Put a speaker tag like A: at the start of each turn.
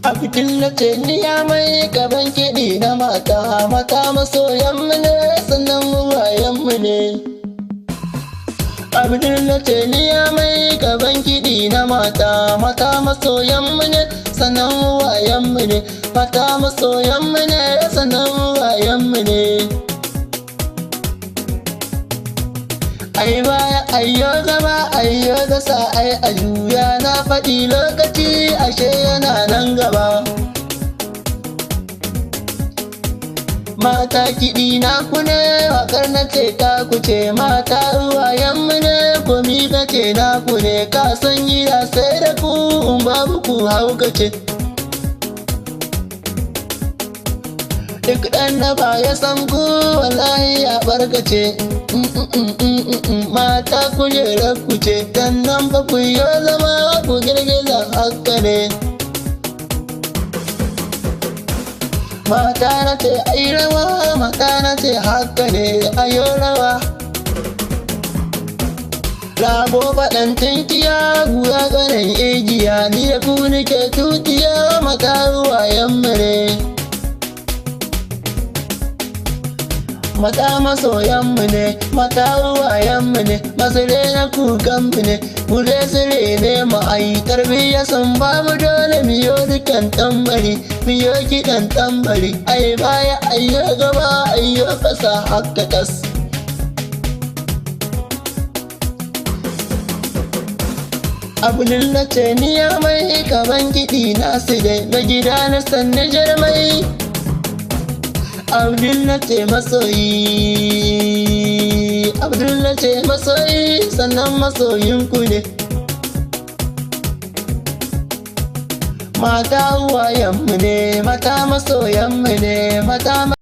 A: A fitin na ce ni ya mai gaban kiɗi na mata, mata masoyanmu ne, sannan uwayenmu ne. Abdul na ce ni ya mai gaban kiɗi na mata, mata masoyanmu ne, sannan uwayenmu ne, mata masoyanmu ne, sannan uwayenmu ne. Ai baya ayyo gaba ayyo gasa ai a juya na faɗi lokaci ashe yana nan gaba. Mata kiɗi na ku ne, waƙar na ce ta ku ce, mata uwayenmu ne, komi ka ce na ku ne, ka san gida sai da ku, in babu ku haukace. Duk ɗan da ba ya san ku wallahi ya barkace. Mata kujerar ku ce, nan ba ku yi zama ku girgiza haka ne. Mata na ce ai rawa, mata na ce haka ne, ayo rawa. Rago faɗan tinkiya, guga ƙanin igiya, ni da ku nake tutiya, mata ruwayenmu ne. Mata masoyanmu ne, mata uwayenmu ne, masu rena kukanmu ne, mu dai su rene mu ai tarbiyya sun ba mu dole mu yo dukan tambari, mu yo kiɗan tambari, ai baya ayyo gaba ayyo ƙasa haka kas. Abdul na ce ni ya mai kaban kiɗi nasu dai, na gida na sanni jarmai. Abdul na ce masoyi, Abdul na ce masoyi, sannan masoyinku ne. Mata uwayenmu ne, mata masoyanmu ne, mata.